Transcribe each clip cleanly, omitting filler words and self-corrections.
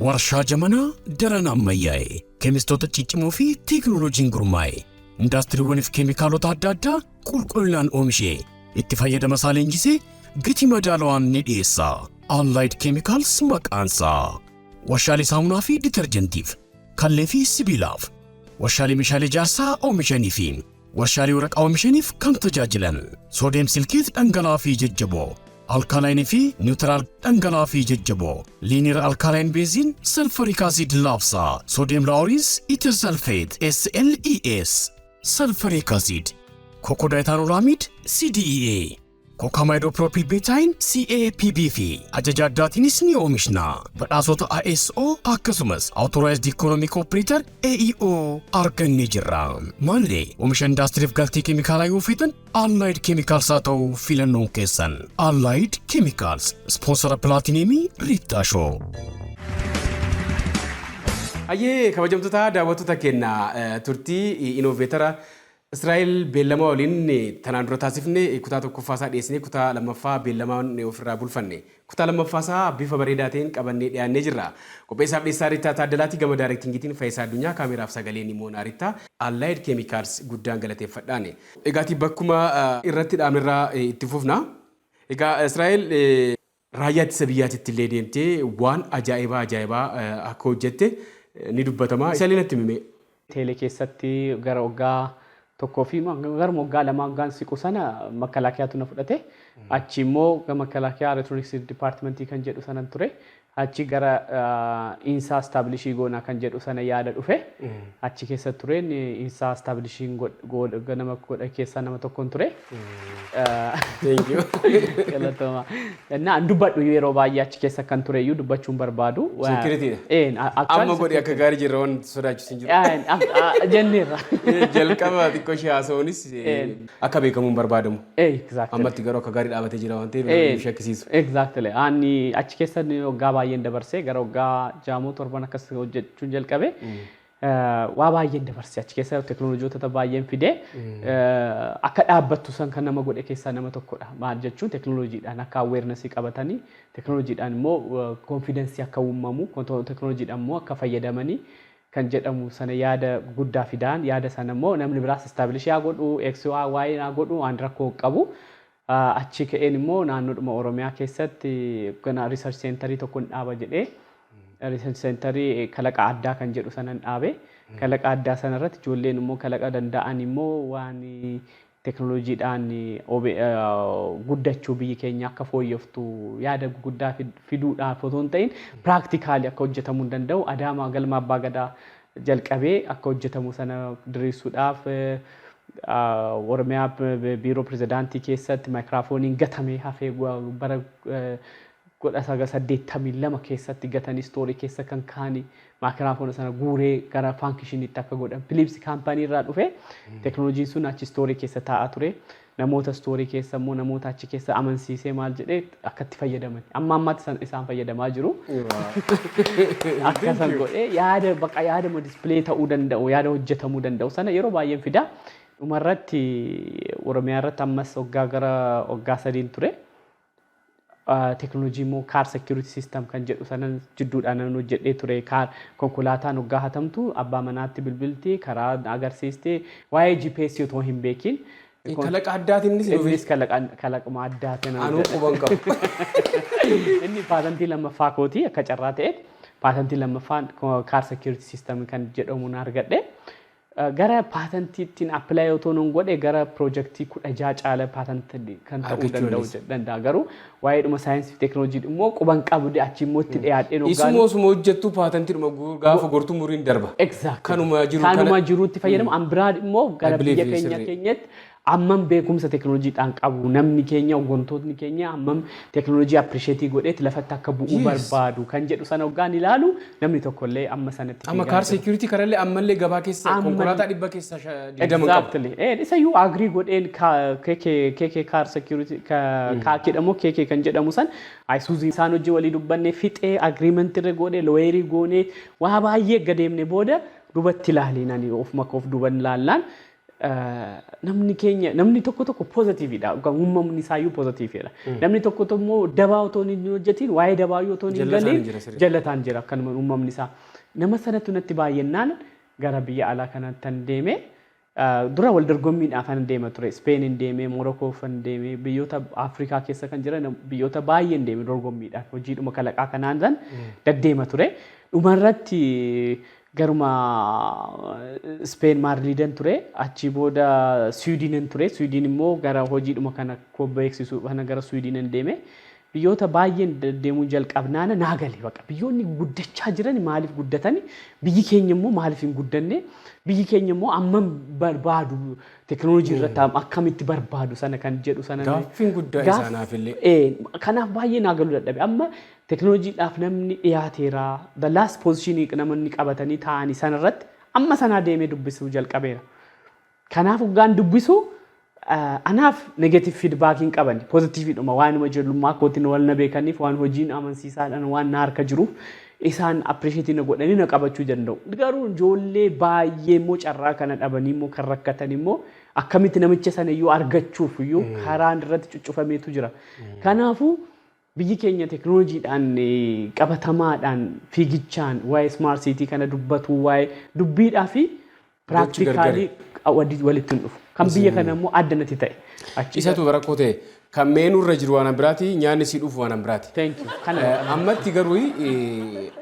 Warshaa jamanaa daran ammayyaa'e, keemistoota ciccimoo fi teekinooloojiin gurmaa'e, indaastiriiwwaniif keemikaalota adda addaa qulqullinaan oomishee itti fayyadama isaa leenjisee gatii madaalawaan ni dhiyeessa. Allied Chemicals maqaansaa. Warshaalee saamunaa fi ditarjentiif, kallee fi sibiilaaf, warshaalee meeshaalee ijaarsaa oomishanii fi warshaalee waraqaa oomishaniif kan tajaajilan sodium silicate dhangala'aa fi jajjaboo, alkaline fi neutral dhangala'aa fi jajjaboo, linear alkaline benzene sulfuric acid laabsaa, sodium laureth ether sulfate SLES, sulfuric acid, cocodiethanolamide CDEA, cocamidopropyl betaine CAPB fi ajaja addaatiinis ni oomishna. Badhaasota ISO akkasumas Authorized Economic Operator AEO argannee jirra. Maallee oomisha indaastiriif galtee keemikaalaa yoo feetan, Allied Chemicals haa ta'u filannoon keessan. Allied Chemicals, sponsora platinumii Riittaa Show. Hayyee, kabajamtoota daawwattoota keenya, turtii innovatora Israa'el Beellamaa waliin tanaan dura taasifne kutaa tokkoffaa isaa dhiyeessine, kutaa lammaffaa beellamaan ofirraa bulfanne. Kutaa lammaffaa isaa bifa bareedaa ta'een qabannee dhiyaannee jirra. Qopheessaaf dhiyeessaa Riittaa Taaddalaati, gama directingiitiin Faayisaa Addunyaa, kaameraaf sagaleen immoo Naariittaa. Allied Chemicals guddaan galateeffadhaan. Egaati bakkuma irratti dhaabnerraa itti fufna. Egaa Israa'el, raayyaa ittisa biyyaatitti illee deemtee waan ajaa'ibaa ajaa'ibaa akka hojjette ni dubbatama. Isa illee natti himime. Teelee keessatti gara waggaa 1 fi gara waggaa 2 waggaan siqu sana makalaakiyaatu na fudhate. Achi immoo makalaakiyaa electronics departmentii kan jedhu sanan ture. Achi gara INSA establishii goonaa kan jedhu sana yaada dhufe. Achi keessa tureen INSA establishiin nama godha keessaa nama tokkoon ture. Thank you. Galatooma. Naan dubbadhu, yeroo baay'ee achi keessa kan ture iyyuu dubbachuun barbaadu. Security. Amma godhi, akka gaarii jirra, waan sodaachisu hin jiru. Jenneerra. Jalqaba xiqqoo ishee haasa'uunis akka beekamu hin barbaadamu. Ammatti garuu akka gaarii dhaabatee jira waan ta'eef namni shakkisiisu. Exactly. Ani achi keessa waggaa baay'een dabarsee, gara waggaa 6 7 akkas hojjechuun jalqabe. Waa baay'een dabarse achi keessa, teekinooloojiiwwan baay'een fide, akka dhaabbattu san kan nama godhe keessaa nama tokkodha. Maal jechuun, teekinooloojiidhaan akka awarenessii qabatanii, teekinooloojiidhaan immoo confidenceii akka uumamu, teekinooloojiidhaan immoo akka fayyadamanii kan jedhamu sana yaada guddaa fidaan, yaada sana immoo namni biraas establishii haa godhu, X Y haa godhu, waan rakkoo qabu. Achi ka'een immoo naannoodhuma Oromiyaa keessatti gana research centerii tokko dhaaba jedhee, research centerii kalaqa addaa kan jedhu sanan dhaabe. Kalaqa addaa sanarratti ijoolleen immoo kalaqa danda'an immoo waan teekinooloojiidhaan guddachuu, biyyi keenya akka fooyyoftu yaada guddaa fiduudhaaf otoo hin ta'in, practically akka hojjetamuu hin danda'u, Adaamaa galma Abbaa Gadaa jalqabee akka hojjetamu sana diriirsuudhaaf, Oromiyaa biiroo pirezidaantii keessatti maayikiraafooniin gatamee hafee bara 1982 keessatti gatanii storeii keessa kan kaa'anii, maayikiraafoona sana guuree gara functioniitti akka godhan, Philips company irraa dhufe teekinooloojiin sun achi storeii keessa taa'aa ture. Namoota storeii keessa immoo namoota achi keessa amansiisee maal jedhee akka itti fayyadaman. Amma ammaatti isaan fayyadamaa jiru. Akka san godhee yaada baqa yaadama display ta'uu danda'u, yaada hojjetamuu danda'u sana yeroo baay'een fida. Dhumarratti Oromiyaa irratti ammas waggaa gara waggaa 3n ture. Teekinooloojii immoo car security system kan jedhu sanan jidduudhaan nan hojjedhee ture. Car konkolaataan waggaa hatamtu abbaa manaatti bilbilti, karaa agarsiisti, waa'ee GPS otoo hin beekin. Kalaqa addaatiin innis. Innis kalaquma addaatiin. Anuu quban qabu. Inni patentii lammaffaa kooti. Akka carraa ta'eet patentii lammaffaan car security system kan jedhamu na argadhe. Gara patentiittiin apply otoo nun godhe, gara piroojeektii 16 caala patentii kan ta'uu danda'u danda'a. Garuu waa'ee dhuma saayinsii fi teekinooloojii immoo quban qabu, achi immoo itti dhiyaadheen. Isuma osuma hojjettu paatentiidhuma gaafa gortuu muriin darba. Exactly. Kanuma jiru. Kanuma jirutti fayyadamu. An biraa immoo gara biyya keenya keenyatti hammam beekumsa teekinooloojiidhaan qabu namni keenya, hooggantootni keenya hammam teekinooloojii appreciate godheeti lafatti akka bu'uu barbaadu kan jedhu sana hoggaan ilaalu, namni tokkollee amma sanatti. Amma car security kanallee ammallee gabaa keessa konkolaataa 100 keessa 20 qabu. Exactly. Isayyuu agree godheen KK car security kaakee KK kan jedhamu san Isuzu isaan hojii walii dubbannee fixee, agreement irra godhee, lawyerii goonee, waa baay'ee gadeemne booda dubatti ilaaliin ani ofuma koof duban ilaallaan Namni keenya, namni tokko tokko positiveidha. Uumamni isaayyuu positiveidha. Namni tokko tokko immoo dabaa otoo hin hojjetiin, waa'ee dabaa otoo hin Jallataan galiin jira sirriitti. Jallataan jira akkanuma uumamni isaa. Nama sanatti natti baay'annaan gara biyya alaa kanatti kan deeme. Dura wal dorgommiidhaaf kan deema ture. Speenin deeme, Morokoo kan deeme, biyyoota Afrikaa keessa kan jiran biyyoota baay'een deeme dorgommiidhaan, hojiidhuma kalaqaa kanaan san deddeema ture. Dhumarratti garuma Speen Maadriidan ture. Achi booda Swiidinin ture. Swiidin immoo gara hojiidhuma kana koo beeksisuu kana gara Swiidinin deeme. Biyyoota baay'een deddeemuu jalqabnaana naa gale baqa. Biyyoonni guddachaa jiran maaliif guddatani? Biyyi keenya immoo maaliif hin guddanne? Biyyi keenya immoo ammam barbaadu, teekinooloojii irratti akkamitti barbaadu sana kan jedhu sana. Gaaffiin guddaa isaanaaf illee. Kanaaf baay'ee naa galuu dadhabe. Amma teekinooloojiidhaaf namni dhiyaateera. The last position namoonni qabatanii taa'anii sanarratti amma sanaa deemee dubbisuu jalqabeera. Kanaaf hoggaan dubbisu anaaf negative feedback hin qaban, positiveidhuma, waanuma ijoollummaa kootiin wal na beekaniif, waan hojiin amansiisaadhaan waan na harka jiruuf isaan appreciate na godhanii na qabachuu danda'u. Garuu ijoollee baay'ee immoo carraa kana dhabanii immoo kan rakkatan immoo akkamitti namicha sana iyyuu argachuuf iyyuu karaan irratti cuccufameetu jira. Kanaafuu biyyi keenya teekinooloojiidhaan, qabatamaadhaan, fiigichaan, waa'ee smart city kana dubbatu, waa'ee dubbiidhaa fi practically walitti hin dhufu. Kan biyya kana immoo adda natti ta'e. Achi Isatu rakkoo ta'e, kan meenurra jiru waan biraati, nyaanni si dhufu waan biraati. Thank you. Kana Ammatti garuu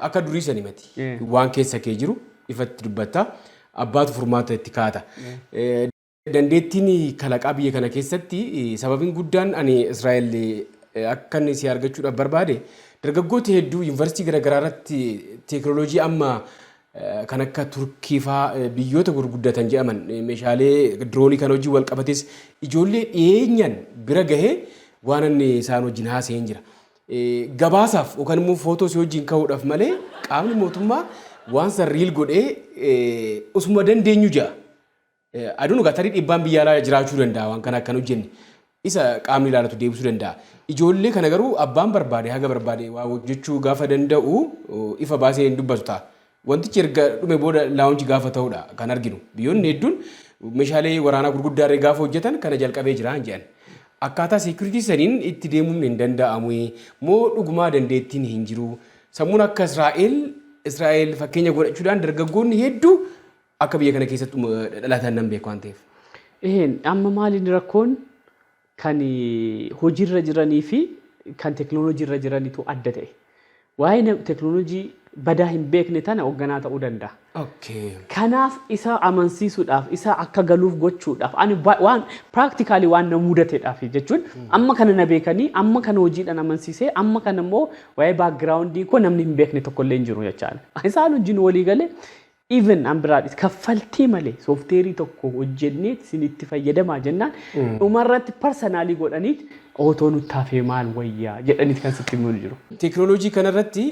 akka durii sani miti. Waan keessa kee jiru ifatti dubbatta. Abbaatu furmaata itti kaata. Dandeettiin kalaqaa biyya kana keessatti, sababiin guddaan ani Israa'el akka inni si argachuudhaaf barbaade, dargaggoota hedduu yuunivarsiitii garaagaraa irratti teekinooloojii amma kan akka Turkii fa'aa, biyyoota gurguddatan jedhaman, meeshaalee diroonii kan hojii wal qabates ijoollee dhiyeenyaan bira gahee waan inni isaan wajjin haasa'een jira. Gabaasaaf yookaan immoo footoo si wajjin ka'uudhaaf malee qaamni mootummaa waan san real godhee osuma dandeenyu ja'a. Aduun egaa tarii dhiibbaan biyya alaa jiraachuu danda'a, waan kana akkan hojjenne. Isa qaamni ilaalatu deebisuu danda'a. Ijoollee kana garuu abbaan barbaade haga barbaade waa hojjechuu gaafa danda'u ifa baasee hin dubbatu ta'a. Wantichi erga dhume booda launch gaafa ta'udha kan arginu. Biyyoonni hedduun meeshaalee waraanaa gurguddaa illee gaafa hojjetan kana jalqabee jira jedhan. Akkaataa security saniin itti deemuun hin danda'amu moo dhugumaa dandeettiin hin jiru? Sammuun akka Israa'el fakkeenya godhachuudhaan dargaggoonni hedduu akka biyya kana keessatti dhalatan nan beeku waan ta'eef. Eheen, amma maaliin rakkoon kan hojiirra jiranii fi kan teekinooloojiirra jiranitu adda ta'e. Waa'ee teekinooloojii badaa hin beekne tana hoogganaa ta'uu danda'a. Kanaaf isa amansiisuudhaaf, isa akka galuuf gochuudhaaf, ani waan practically waan na mudateedhaaf jechuun, amma kana na beekanii, amma kana hojiidhaan amansiisee, amma kana immoo waa'ee backgroundii koo namni hin beekne tokkollee hin jiru jechaadha. Isaan wajjin walii galee, even an biraadhis kaffaltii malee softwareii tokko hojjennee isin itti fayyadamaa jennaan, dhumarratti personally godhaniit otoo nutti hafee maal wayyaa jedhaniit kan sitti himu jiru. Teekinooloojii kanarratti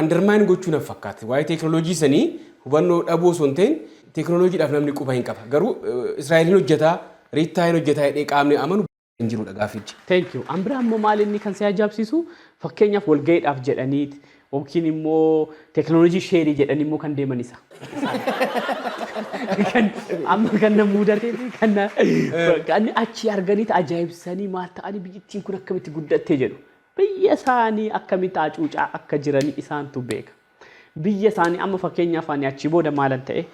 undermine gochuu na fakkaate. Waa'ee teekinooloojii sanii hubannoo dhabuu osoo hin ta'in teekinooloojiidhaaf namni quba hin qaba. Garuu Israa'eliin hojjetaa, Riittaa hin hojjetaa jedhee qaamni amanu hin jirudha gaaffichi. Thank you. An biraa immoo maal inni kan si ajaa'ibsiisu, fakkeenyaaf walga'iidhaaf jedhaniit yookiin immoo teekinooloojii shareii jedhanii immoo kan deeman isa. Kan amma kan na mudatee fi kan achi arganiit ajaa'ibsanii maal ta'anii biyyattiin kun akkamitti guddattee jedhu. Biyya isaanii akkamitti hacuucaa akka jiranii isaantu beeka. Biyya isaanii amma fakkeenyaaf ani achii booda maalan ta'e,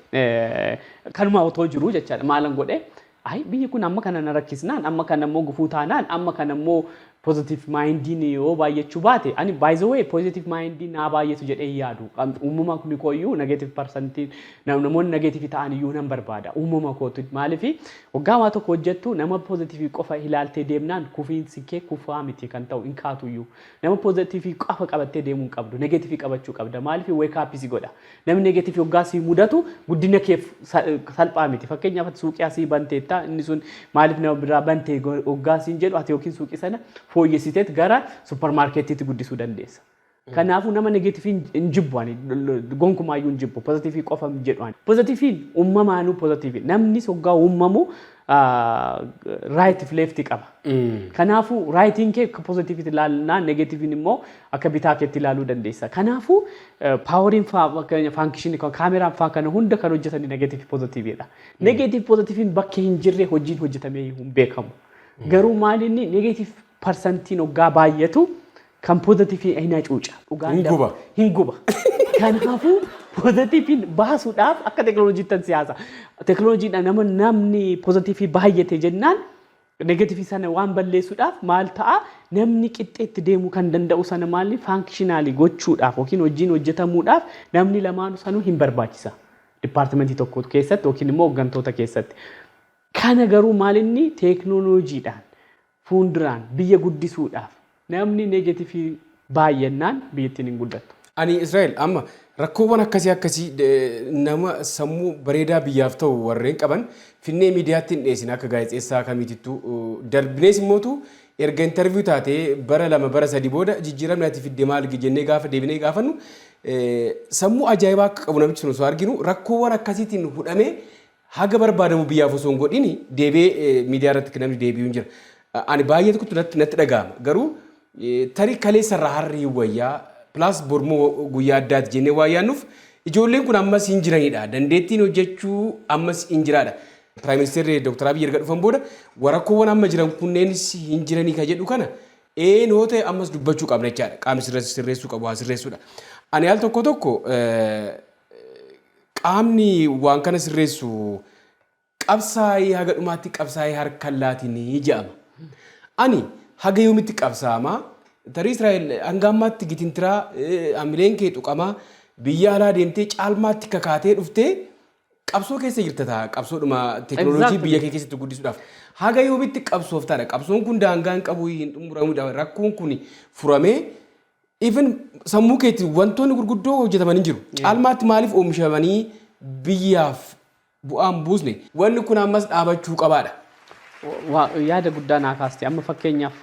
kanuma otoo jiru jechaadha, maalan godhe, ayi biyyi kun amma kana na rakkisnaan, amma kana immoo gufuu taanaan, amma kana immoo positive mindiin yoo baay'achuu baate, ani by the way positive mindiin naa baay'atu jedhee yaadu. Uumama kun kooyyuu negative percentii, namoonni negative ta'an iyyuu nan barbaada uumama kootu. Maaliif waggaa waa tokko hojjettu, nama positive qofa ilaaltee deemnaan kufiinsi kee kufaa miti kan ta'u, hin kaatu iyyuu. Nama positive qofa qabattee deemuu hin qabdu, negative qabachuu qabda. Maaliif wake up si godha. Namni negative waggaa si mudatu guddina keef salphaa miti. Fakkeenyaaf ati suuqii asii banteetta, inni sun maaliif nama biraa bantee waggaa siin jedhu, ati yookiin suuqii sana fooyyessiteet gara supermarketiitti guddisuu dandeessa. Kanaafuu nama negative hin jibbu, ani gonkumaayyuu hin jibbu, positive qofa hin jedhu ani. Positiveiin uumamaanuu positive. Namni hoggaa uumamu right fi left qaba. Kanaafuu rightiin kee akka positiveitti ilaalnaa, negativeiin immoo akka bitaa keetti ilaaluu dandeessa. Kanaafuu poweriin function kaameraan faa kana hunda kan hojjetan negative positivedha. Negative positiveiin bakka hin jirre hojiin hojjetamee hin beekamu. Garuu maalinni negative percentiin hoggaa baay'atu kan positive hin hacuuca. Hin guba. Hin guba. Kanaafuu positiveiin baasuudhaaf akka teekinooloojiitti siyaasa. Teekinooloojiidhaan nama namni positive baay'ate jennaan negative sana waan balleessuudhaaf maal ta'a, namni qixxeetti deemuu kan danda'u sana maali functional gochuudhaaf yookiin hojiin hojjetamuudhaaf namni lamaanuu sanuu hin barbaachisa. Department tokko keessatti yookiin immoo hooggantoota keessatti. Kana garuu maalinni teekinooloojiidhaan fuulduraan biyya guddisuudhaaf namni negative baay'annaan biyyattiin hin guddattu. Ani Israa'el amma rakkoowwan akkasii akkasii nama sammuu bareedaa biyyaaf ta'u warreen qaban finnee miidiyaatti hin dhiyeessin. Akka gaazexeessaa kamiitittuu darbinees immootu erga interview taatee bara 2, bara 3 booda jijjiiramni ati fidde maal jennee gaafa deebinee gaafannu, sammuu ajaa'ibaa akka qabu namichi sun osoo arginu, rakkoowwan akkasiitiin hudhamee haga barbaadamu biyyaaf osoo hin godhin deebi'ee miidiyaa irratti namni deebi'uu hin jira. Ani baay'ee tokkotu natti dhaga'ama. Garuu tarii kaleessarraa harri wayyaa plus bormoo guyyaa addaati jennee waa yaannuuf ijoolleen kun ammas hin jiranidha. Dandeettiin hojjechuu ammas hin jiraadha. Prime Ministerri Dr. Abiy erga dhufan booda rakkoowwan amma jiran kunneenis hin jiranii ka jedhu kana eenoo ta'e ammas dubbachuu qabna jechaadha. Qaamni sirreessuu qabu haa sirreessuudha. Ani al tokko tokko qaamni waan kana sirreessu qabsaa'ee haga dhumaatti qabsaa'ee harka laatinii jedhama. Ani haga yoomitti qabsaa'amaa? Tarii Israa'el hanga ammaatti gitintiraa hamileen kee tuqamaa biyya alaa deemtee caalmaatti kakaatee dhuftee qabsoo keessa jirta ta'a, qabsoodhuma teekinooloojii biyya kee keessatti guddisuudhaaf. Haga yoomitti qabsooftaadha? Qabsoon kun daangaa hin qabu, hin xumuramudha. Rakkoon kun furamee even sammuu keetti wantoonni gurguddoo hojjetaman hin jiru. Caalmaatti maaliif oomishamanii biyyaaf bu'aan buusne? Wanni kun ammas dhaabachuu qabaadha. Yaada guddaa naa kaaste. Amma fakkeenyaaf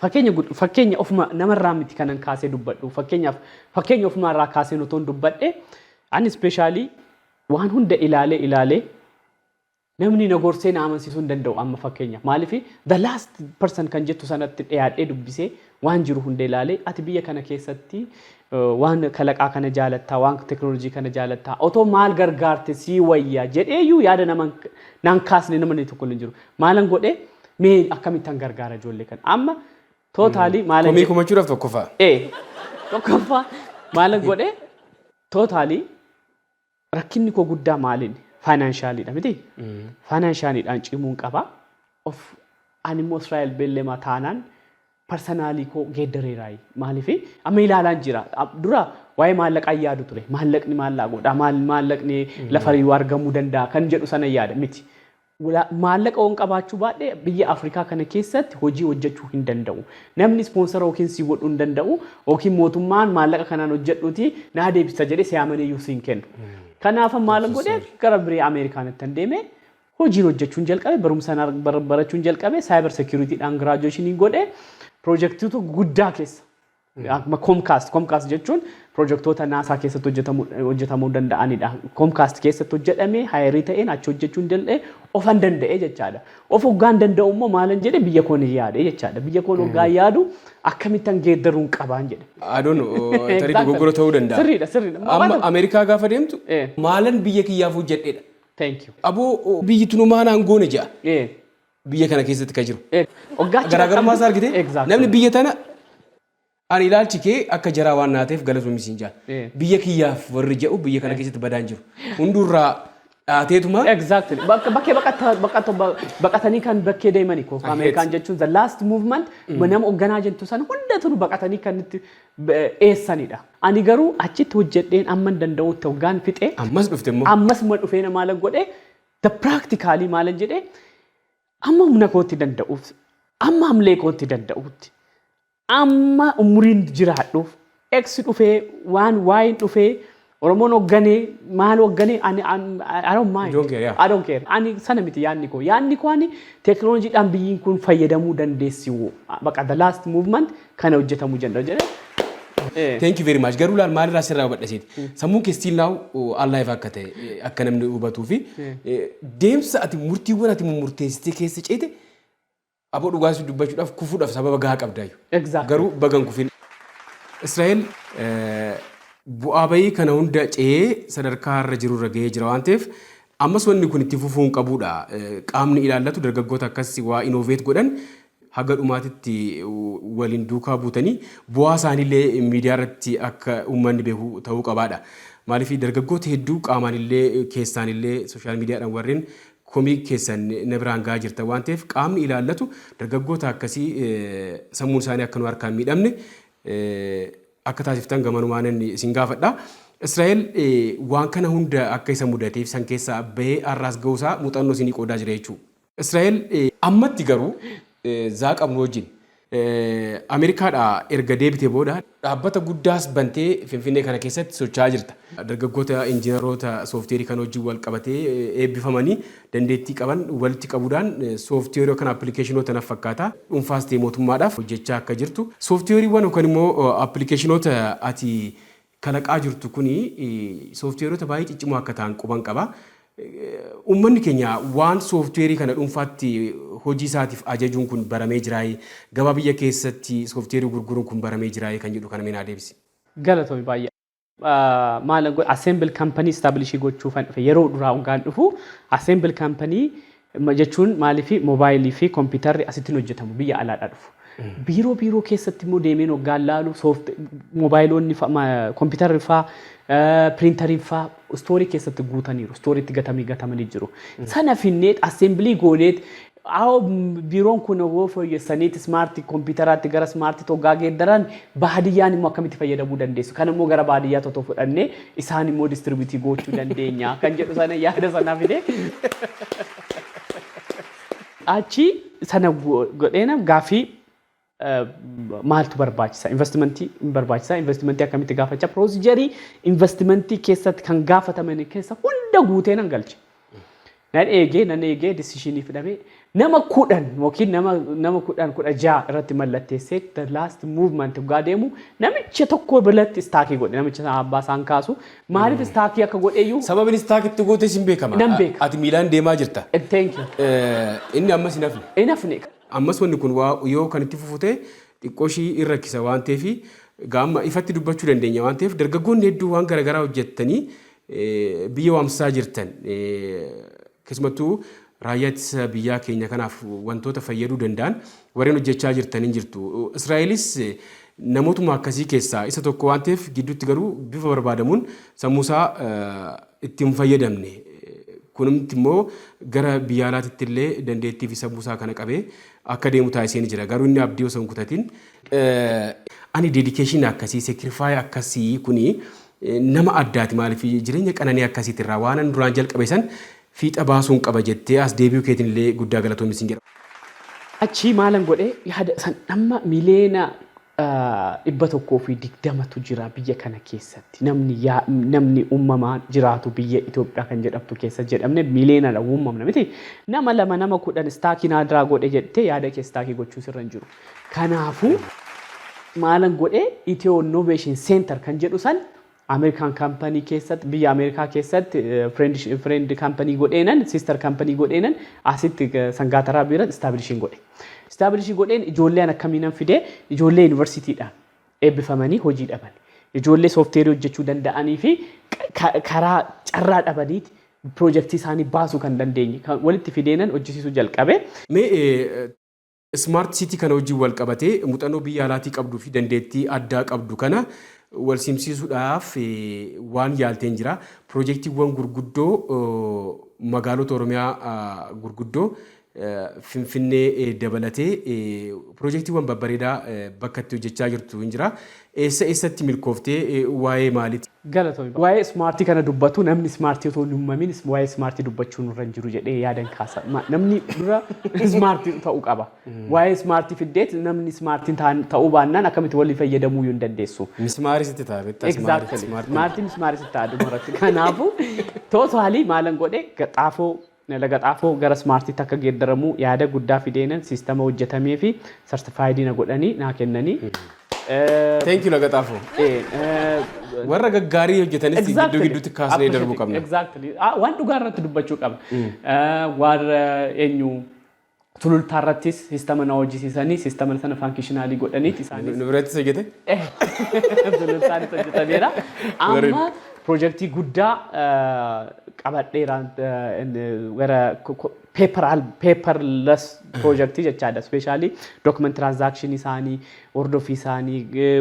fakkeenya ofuma namarraa miti kanan kaasee dubbadhu, fakkeenyaaf fakkeenya ofuma irraa kaasee otoon dubbadhe, ani specially waan hunda ilaalee ilaalee namni na gorsee na amansiisuu hin danda'u. Amma fakkeenyaaf maaliif the last person kan jettu sanatti dhiyaadhee dubbisee waan jiru hunda ilaalee, ati biyya kana keessatti waan kalaqaa kana jaalattaa, waan teekinooloojii kana jaalattaa, otoo maal gargaarte sii wayya jedheeyyuu yaada nama naan kaasne namni tokko hin jiru. Maalan godhee mee akkamittan gargaara ijoollee kana amma totally maalan Komii kumachuudhaaf tokkoffaa. Ee, tokkoffaa maalan godhee, totally rakkinni koo guddaa maaliin financialiidha miti. Financialiidhaan cimuun qaba. Of ani immoo Israa'el Beellemaa taanaan personally koo geeddareeraayi. Maaliif amma ilaalaan jira. Dura waa'ee maallaqaa yaadu ture. Maallaqni maallaa godha, maallaqni lafa yoo argamuu danda'a kan jedhu sana yaada miti. Maallaqa waan qabaachuu baadhee biyya Afrikaa kana keessatti hojii hojjechuu hin danda'u. Namni sponsor yookiin si godhuu hin danda'u yookiin mootummaan maallaqa kanaan hojjedhuuti naa deebisa jedhee si amanii siin kennu. Kanaaf maal godhee, gara biree Ameerikaanitti kan deeme hojiin hojjechuun jalqabe, barumsa barachuun jalqabe, cyber securitydhaan graduation godhe, piroojeektiitu guddaa keessa. Akkuma Comcast jechuun piroojeektoota NASA keessatti hojjetamuu danda'anidha. Comcast keessatti hojjetamee hire ta'een achi hojjechuu hin danda'e, ofan danda'e jechaadha. Of hoggaan danda'u immoo maalan jedhe, biyya koon yaade jechaadha. Biyya koon hoggaan yaadu akkamittan geeddaruun qabaan jedhe. I don't know, tarii dogoggora ta'uu danda'a. Sirriidha, sirriidha. Amma Ameerikaa gaafa deemtu maalan biyya kiyyaaf hojjedheedha. Thank you. Aboo biyyi tunu maanaan goone jedha. Biyya kana keessatti kan jiru. Hoggaachi Garaagarummaa isaa argite? Exactly. Namni biyya tana ani ilaalchi kee akka jaraa waan naateef galatoomii siin jaa. Biyya kiyyaaf warri jedhu biyya kana keessatti badaan jiru. Hundurraa dhaateetuma. Exactly. Bakka bakkee baqatanii kan bakkee deemani ko. Ameerikaan jechuun the last movement nama hoogganaa jettu sana hundatu baqatanii kan itti eessanidha. Ani garuu achitti hojjedheen amma hin danda'utti hoggaan fixee Ammas dhufte immoo. Ammas ma dhufee maalan godhee, the practically maalan jedhee, amma humna kootti danda'uuf, amma hamlee kootti danda'utti, amma umuriin jiraadhuuf, X dhufee waan waa'een dhufee Oromoon hoogganee maal hoogganee ani I don't mind. You don't care, yeah. I don't care. Ani sana miti yaadni koo. Yaadni koo ani teekinooloojiidhaan biyyiin kun fayyadamuu dandeessi. Baqa the last movement kana hojjetamuu danda'u jedhee. Thank you very much. Garuu laal, maalirraa sirraa hubadhaseeti. Sammuun kee still now alive akka ta'e akka namni hubatuu fi deemsa ati murtiiwwan ati murteessitee keessa ceete, aboo, dhugaas dubbachuudhaaf kufuudhaaf sababa gahaa qabdaayyuu. Garuu bagan kufin. Israa'el bu'aa bayii kana hunda ce'ee sadarkaa irra jirurra gahee jira waan ta'eef, ammas wanni kun itti fufuu hin qabudha. Qaamni ilaallatu dargaggoota akkas waa innovate godhan haga dhumaatitti waliin duukaa buutanii bu'aa isaaniillee miidiyaa irratti akka uummanni beeku ta'uu qabaadha. Maaliif, dargaggoota hedduu qaamaan illee keessaan illee social miidiyaadhaan warreen komii keessan na biraan gahaa jirta waan ta'eef, qaamni ilaallatu dargaggoota akkasii sammuun isaanii akka nu harkaan miidhamne akka taasiftan gamanumaan isin gaafadha. Israa'el waan kana hunda akka isa mudateef san keessaa bahee har'aas gahuusaa muuxannoo isinii qoodaa jira jechuudha. Israa'el, ammatti garuu zaa qabnu wajjin Ameerikaadhaa erga deebitee booda dhaabbata guddaas bantee Finfinnee kana keessatti socho'aa jirta. Dargaggoota injiinaroota sooftiweerii kan wajjin wal qabatee eebbifamanii dandeettii qaban walitti qabuudhaan sooftiweerii yookaan appilikeeshinoota naf fakkaata dhuunfaas ta'e mootummaadhaaf hojjechaa akka jirtu. Sooftiweeriiwwan yookaan immoo appilikeeshinoota ati kalaqaa jirtu kuni sooftiweerota baay'ee ciccimoo akka ta'an quban qaba. Uummanni keenya waan sooftiweerii kana dhuunfaatti hojii isaatiif ajajuun kun baramee jiraayee, gabaa biyya keessatti sooftiweerii gurguruun kun baramee jiraayee kan jedhu kana mee naa deebisi. Galatoomi baay'ee. Maal godhe, assemble company establish gochuufan dhufe. Yeroo duraa hoggaan dhufu, assemble company jechuun maaliif, moobaayilii fi kompiitarri asitti hin hojjetamu, biyya alaadhaa dhufu. Biiroo keessatti immoo deemeen hoggaan laalu, soft moobaayilonni, kompiitarri faa, piriintariin faa istoorii keessatti guutaniiru. Istooriitti gatamanii jiru. Sana finneet assembly gooneet, Awo, biiroon kun yoo fooyyessaniiti smart kompiitaraatti gara smart hoggaa geeddaran, baadiyyaan immoo akkamitti fayyadamuu dandeessu? Kan immoo gara baadiyyaa tokko fudhannee isaan immoo distribute gochuu dandeenya kan jedhu sana yaada sana fide. Achi sana godheena gaaffii maaltu barbaachisa? Investimentii barbaachisa. Investimentii akkamitti gaafachaa? Procedure investimentii keessatti kan gaafataman keessa hunda guutee nan galche. Nan eegee decision fudhamee nama 10 yookiin nama 10 16 irratti mallatteessee, the last movement hoggaa deemu, namicha tokko biratti stuck godhe. Namicha abbaa isaan kaasu maaliif stuck akka godheyyuu Sababni stuck itti goote sin beekama. Nan beeka. Ati miilaan deemaa jirta. Thank you. Inni ammas hin hafne. Hin hafne. Ammas wanni kun waa yoo kan itti fufu ta'e xiqqoo ishii irra rakkisa waan ta'eef, gaama ifatti dubbachuu dandeenya waan ta'eef, dargaggoonni hedduu waan garaagaraa hojjettanii biyya waamsisaa jirtan, keessumattuu raayyaa ittisa biyyaa keenya kanaaf wantoota fayyaduu danda'an warreen hojjechaa jirtan hin jirtu. Israa'elis namootuma akkasii keessaa isa tokko waan ta'eef, gidduutti garuu bifa barbaadamuun sammuusaa itti hin fayyadamne. Kunumti immoo gara biyya alaatitti illee dandeettii fi sammuusaa kana qabee akka deemu taasisee ni jira. Garuu inni abdii osoo hin kutatin, ani dedication akkasii, sacrifice akkasii kuni nama addaati, maaliif jireenya qananii akkasiitirraa waan ani duraan jalqabe san fiixa baasuun qaba jettee as deebi'uu keetiin illee guddaa galatoomi sin jedha. Achii maalan godhee, yaada san amma 120,000,000tu jira biyya kana keessatti. Namni uumamaan jiraatu biyya Itoophiyaa kan jedhamtu keessa jedhamne miliyoona uumamna miti. Nama 2, nama 10 stuck naadiraa godhe jettee yaada kee stuck gochuu sirra hin jiru. Kanaafuu maalan godhee, Ethio Innovation Center kan jedhu san Ameerikaan company keessatti, biyya Ameerikaa keessatti friend company godheenan, sister company godheenan, asitti Sangaataraa bira establish godhe. Establish godheen ijoolleen akkamiinan fidee, ijoollee yuunivarsiitiidhaan eebbifamanii hojii dhaban. Ijoollee soofteerii hojjechuu danda'anii fi karaa carraa dhabaniiti piroojeektii isaanii baasuu kan dandeenye walitti fideenan hojjisiisuu jalqabe. Mee smart city kana wajjin wal qabatee muuxannoo biyya alaatii qabduu fi dandeettii addaa qabdu kana wal simsiisuudhaaf waan yaalteen jira. Piroojeektiiwwan gurguddoo magaalota Oromiyaa gurguddoo, Finfinnee dabalatee, piroojeektiiwwan babbareedaa bakka itti hojjechaa jirtu hin jira. Eessa eessatti milkooftee, waa'ee maaliiti? Galatoomi. Waa'ee smart kana dubbatu, namni smart otoo hin uumamin waa'ee smart dubbachuu nurra hin jiru jedhee yaadan kaasa. Namni dura smart ta'uu qaba. Waa'ee smart fiddeet namni smart ta'uu baannaan akkamitti walii fayyadamuu hin dandeessu. Mismaaris itti ta'a beektaa? Exactly. Smartiin mismaaris itti ta'a dhumarratti. Kanaafuu totally maalan godhe, xaafoo laga xaafoo gara smartiitti akka geeddaramu yaada guddaa fideenan, siistama hojjetamee fi certified na godhanii naa kennanii. Thank you, Laga Xaafoo. Warra gaggaarii hojjetanis gidduu gidduutti kaasnee darbuu qabna. Exactly. Waan dhugaa irratti dubbachuu qabna. Warra eenyu, Sulultaa irrattis systema na hojjisiisanii, systema sana functional godhaniit isaanis Nu birattis hojjete? Sulultaanis hojjetameera. Amma piroojeektii guddaa qabadheera, gara paperless piroojeektii jechaadha. Especially document transaction isaanii, hordofii isaanii,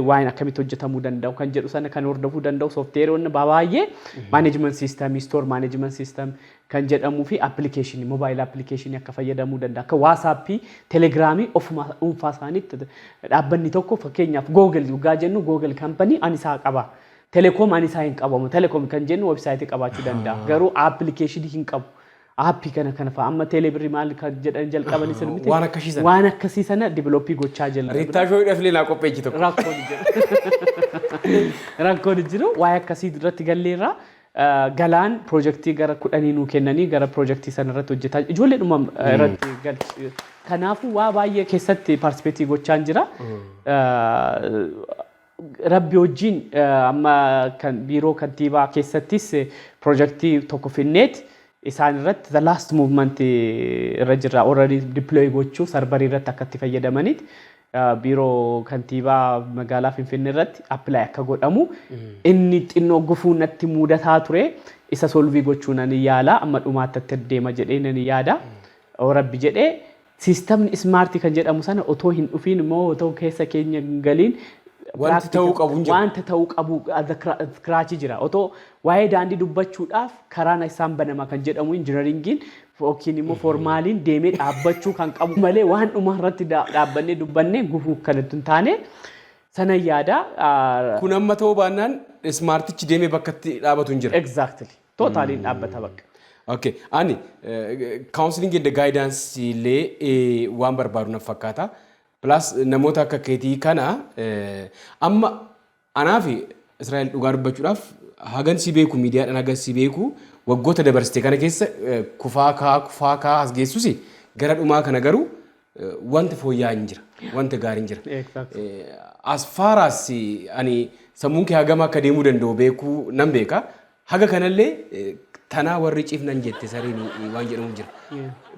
waan akkamitti hojjetamuu danda'u kan jedhu sana kan hordofuu danda'u sooftiweeroonni baay'ee, management system, store management system kan jedhamuu fi application, mobile application akka fayyadamuu danda'a. Akka WhatsAppii, Telegramii ofuma dhuunfaa isaaniitti dhaabbanni tokko, fakkeenyaaf Google dhugaa jennu, Google company ani isaa qaba. Telekoom ani isaa hin qabamu. Telekoom kan jennu websiteii qabaachuu danda'a. Garuu applicationii hin qabu. Appii kana kana fa'a amma teelebirrii maal kan jedhan jalqaban isin miti. Waan akkasii sana. Waan akkasii sana develop gochaa jira. Riittaa shoo'idhaaf illee naa qopheechi tokko. Rakkoon jiru. Rakkoon jiru waa'ee akkasii irratti galleerra. Galaan piroojeektii gara 10 nuu kennanii gara piroojeektii sana irratti hojjetaa ijoollee dhuma irratti galchi. Kanaafuu waa baay'ee keessatti participate gochaa jira. Rabbi wajjin amma kan biiroo kantiibaa keessattis piroojeektii tokko finneet isaan irratti the last movement irra jirra, already deploy gochuu, serverii irratti akka itti fayyadamaniit biiroo kantiibaa magaalaa Finfinnee irratti apply akka godhamu. Inni xinnoo gufuu natti mudataa ture, isa solve gochuu nan yaala, amma dhumaatti itti deema jedhee nan yaada. Rabbi jedhee systemni smart kan jedhamu sana otoo hin dhufiin immoo otoo keessa keenya hin galiin Wanti ta'uu qabu hin jiru. Wanta ta'uu qabu scratch jira. Otoo waa'ee daandii dubbachuudhaaf karaan isaan banama kan jedhamu engineeringiin yookiin immoo formaliin deemee dhaabbachuu kan qabu malee waan dhuma irratti dhaabbannee dubbannee gufuu kanatti hin taane sana yaada. Kun amma ta'uu baannaan smartichi deemee bakka itti dhaabatu hin jira. Exactly. Totally dhaabbata bakka. Okay. Ani counseling and guidance illee waan barbaadu na fakkaata. Plus namoota akka keetii kana amma anaa fi Israa'el dhugaa dubbachuudhaaf hagan si beeku, miidiyaadhaan hagan si beeku, waggoota dabarsite kana keessa kufaa kaa kufaa kaa as geessusi, gara dhumaa kana garuu wanti fooyya'aa hin jira. Wanti gaariin jira. As far as ani sammuun kee hagam akka deemuu danda'u beekuu nan beeka. Haga kanallee tanaa warri ciifnan jette sareen waan jedhamu jira.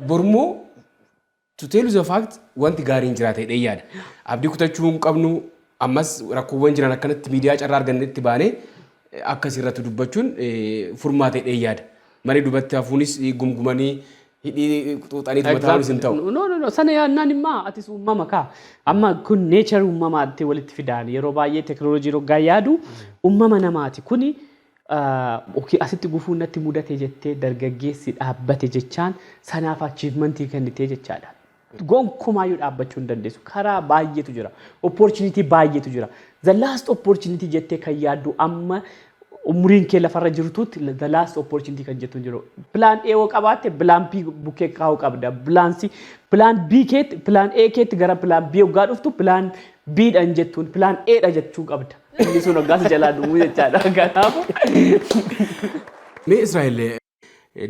Bormoo, to tell you the fact, wanti gaariin jiraata jedhee yaada. Abdii kutachuu hin qabnu. Ammas rakkoowwan jiran akkanatti miidiyaa carraa argannetti baanee akkas irratti dubbachuun furmaata jedhee yaada. Malee duubatti hafuunis gumgumanii hidhii xuuxanii tumatanis hin ta'u. No. Sana yaadnaan immoo atis uumama kaa. Amma kun nature uumamaatti walitti fidaan yeroo baay'ee teknooloojii roggaa yaadu uumama namaati. Kuni asitti gufuu natti mudate jettee dargaggeessi dhaabbate jechaan sanaaf achievementii kennitee jechaadha. Gonkumaayyuu dhaabbachuu hin dandeessu. Karaa baay'eetu jira. Opportunity baay'eetu jira. The last opportunity jettee kan yaaddu amma umuriin kee lafarra jirtutti the last opportunity kan jettu hin jiru. Plan A yoo qabaatte plan B bukkee kaa'uu qabda. Plan C, plan B keetti, plan A keetti gara plan B hoggaa dhuftu plan B dhaan jettuun plan A dha jechuu qabda. Inni sun hoggaas jalaa dhumuu jechaadha. Kanaafuu. Mee Israa'el,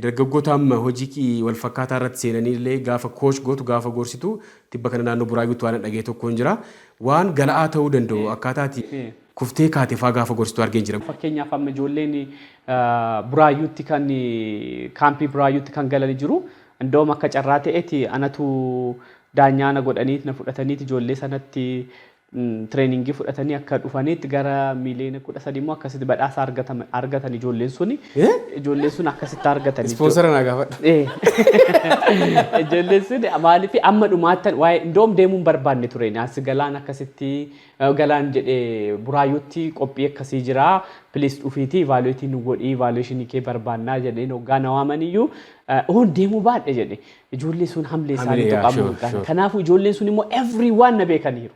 dargaggoota amma hojii wal fakkaataa irratti seenanii illee gaafa coach gootu, gaafa gorsitu, tibba kana naannoo Buraayyuutti waan dhagee tokko hin jira. Waan gala'aa ta'uu danda'u akkaataati kuftee kaate faa gaafa gorsitu argeen jira. Fakkeenyaaf amma ijoolleen Buraayyuutti kan kaampii Buraayyuutti kan galanii jiru. Indoom akka carraa ta'eeti anatu daanyaa na godhanii na fudhataniiti ijoollee sanatti trainingii fudhatanii akka dhufaniitti gara miiliyoona 13 immoo akkasitti badhaasa argatan ijoolleen suni. Ijoolleen sun akkasitti argatan. Sponsora naa gaafadhu. Ijoolleen sun maaliif amma dhumaattan waa'ee indoom deemuun barbaanne ture. As Galaan akkasitti Galaan jedhee Buraayyuutti qophii akkasii jira. Please dhufiitii evaluate nu godhii, evaluationii kee barbaannaa jedheen hoggaa na waamaniyyuu oon deemuu baadhe jedhe. Ijoollee sun hamlee isaanii tuqamuu. Kanaafuu ijoolleen sun immoo everyone na beekaniiru.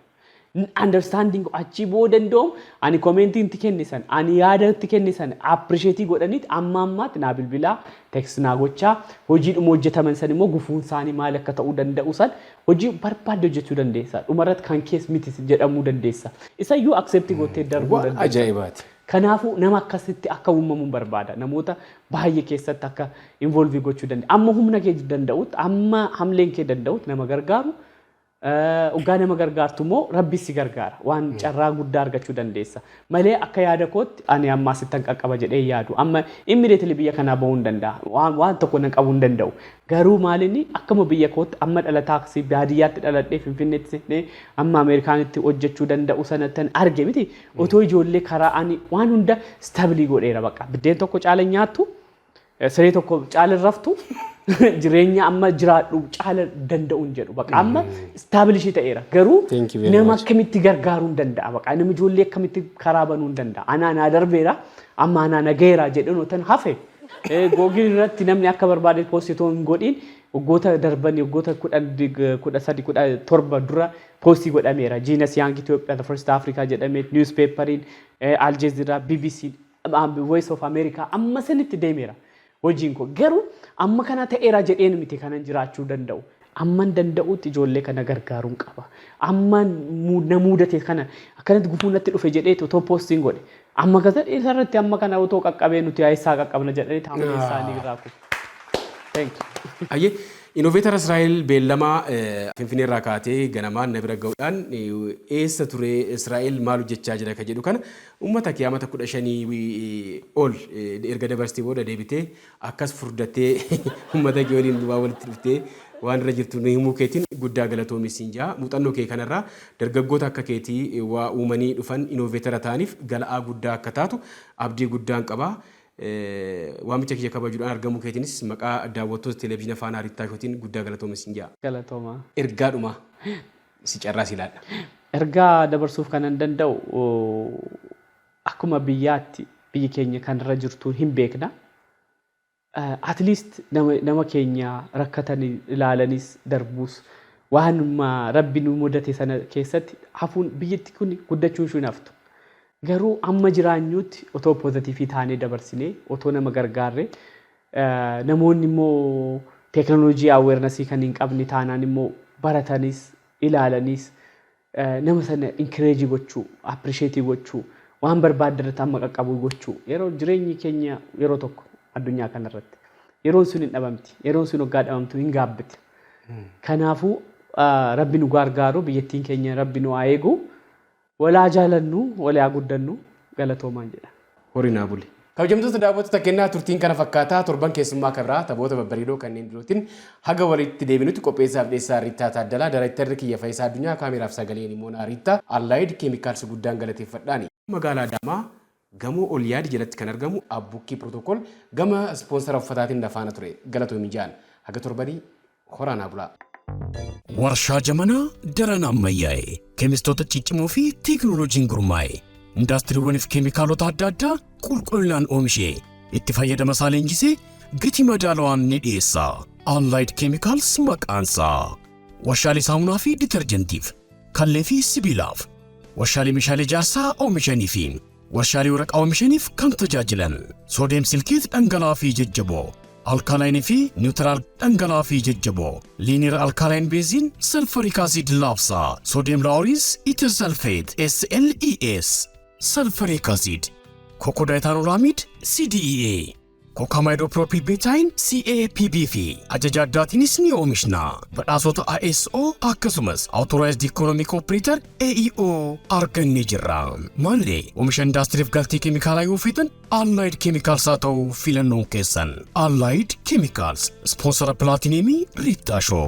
Understanding achii booda indoom ani commentii itti kennisan, ani yaada itti kennisan appreciate godhaniit amma ammaatti naa bilbilaa, text naa gochaa, hojiidhuma hojjetaman san immoo gufuun isaanii maal akka ta'uu danda'u san hojii barbaadde hojjechuu dandeessa. Dhumarratti kan kees miti jedhamuu dandeessa. Isayyuu accept gootee darbuu dandeessa. Ajaa'ibaati. Kanaafuu nama akkasitti akka uumamuun barbaada. Namoota baay'ee keessatti akka involve gochuu danda'a. Amma humna kee danda'utti, amma hamleen kee danda'utti nama gargaaru. Dhugaa nama gargaartu immoo Rabbi si gargaara. Waan carraa guddaa argachuu dandeessa. Malee akka yaada kootti ani ammaa sittan qaqqaba jedhee yaadu. Amma immediately biyya kanaa bahuu hin danda'a. Waan tokko nan qabuu hin danda'u. Garuu maalinni akkuma biyya kootti amma dhalataa baadiyyaatti dhaladhee, Finfinneetti seenee, amma Ameerikaanitti hojjechuu danda'u sanattan arge miti. Otoo ijoollee karaa ani waan hunda stable godheera bakka. Biddeen tokko caala nyaattu, siree tokko caala raftu, jireenya amma jiraadhu caala danda'u hin jedhu. Bakka amma establish ta'eera. Garuu nama akkamitti gargaaruu hin danda'a? Bakka nama ijoollee akkamitti karaa banuu hin danda'a? Anaa naa darbeera, amma anaa nagayeera jedhan otan hafe. Google irratti namni akka barbaade post otoo hin godhin, waggoota darban, waggoota 10, 13, 17 dura post godhameera. Genius Young Ethiopia, the first Africa jedhamee newspaperiin, Al Jazeera, BBC, Voice of America amma sanitti deemeera. Hojiin koo garuu amma kana ta'eera jedheen miti kanan jiraachuu danda'u. Amman danda'utti ijoollee kana gargaaruun qaba. Amma na mudate kana akkanatti gufuu natti dhufe jedhee otoo postiin godhe. Amma kasa isarratti amma kana otoo qaqqabee, nuti eessaa qaqqabna jedhanii taa'anii isaanii irraa kufu. Thank you. Ayyee, Innovator Israa'el Beellamaa Finfinnee irraa kaatee ganamaan na bira ga'uudhaan eessa ture Israa'el, maal hojjechaa jira ka jedhu kana uummata kee amata 15 ol erga dabarsitee booda deebitee akkas furdattee uummata kee waliin waa walitti dhuftee waan irra jirtu nu himuu keetiin guddaa galatoomi siin jaa. Muuxannoo kee kanarraa dargaggoota akka keetii waa uumanii dhufan, innovator ta'aniif gala'aa guddaa akka taatu abdii guddaan qabaa. Waamicha kiyya kabajuudhaan argamuu keetiinis maqaa daawwattoota televezyiina Faanaa Riittaa Shootiin guddaa galatoomi siin jaa. Galatooma. Ergaadhuma si carraa si ilaalla. Ergaa dabarsuuf kanan danda'u, akkuma biyyaatti biyyi keenya kanarra jirtu hin beekna. At least nama keenya rakkatan ilaalanis darbuus, waanuma Rabbi nu mudate sana keessatti hafuun biyyatti kun guddachuun ishuu hin haftu. Garuu amma jiraanyutti otoo positive taanee dabarsinee, otoo nama gargaarre, namoonni immoo teekinooloojii awareness kan hin qabne taanaan immoo baratanis ilaalanis, nama sana encourage gochuu, appreciate gochuu, waan barbaadde irratti amma qaqqabu gochuu. Yeroo jireenyi keenya yeroo tokko addunyaa kanarratti, yeroon sun hin dhabamti. Yeroon sun waggaa dhabamtu hin gaabbiti. Kanaafuu Rabbi nu gargaaru, biyyattiin keenya Rabbi nu haa eegu, walaa jaalannu, walaa guddannu, galatoomaan jedha. Horii naa buli. Kabajamtoota daawwattoota kennaa, turtiin kana fakkaataa. Torban keessummaa kabraa taphoota babbareedoo kanneen birootiin haga walitti deebinutti, qopheessaaf dhiyeessaa Riittaa Taaddalaa, Daayirektarri kiyya Faayisaa Addunyaa, kaameraaf sagaleen immoo Riittaa, Allied Chemicals guddaan galateeffadhaani. Magaalaa Adaamaa gamoo ol yaadi jalatti kan argamu Abbukkii Protocol gama ispoonsara uffataatiin lafaana ture. Galatoomii jaan, haga torbanii horaanaa bulaa. Warshaa Jamanaa daran ammayyaa'e, keemistoota ciccimoo fi teekinooloojiin gurmaa'e, indaastiriiwwaniif keemikaalota adda addaa qulqullinaan oomishee itti fayyadama isaa leenjisee gatii madaalawaan ni dhiyeessa. Allied Chemicals maqaansaa. Warshaalee saamunaa fi ditarjentiif, kallee fi sibiilaaf, warshaalee meeshaalee ijaarsaa oomishanii fi warshaalee waraqaa oomishaniif kan tajaajilan sodium silicate dhangala'aa fi jajjaboo, alkaline fi neutral dhangala'aa fi jajjaboo, linear alkaline benzene sulfuric acid laabsaa, sodium laureth ether sulfate SLES, sulfuric acid, cocodiethanolamide CDEA, cocamidopropyl betaine CAPB fi ajaja addaatiinis ni oomishna. Badhaasota ISO akkasumas Authorized Economic Operator AEO argannee jirra. Maallee oomisha indaastiriif galtee keemikaalaa yoo feetan, Allied Chemicals haa ta'u filannoon keessan. Allied Chemicals, sponsora pilaatineemii Riittaa Show.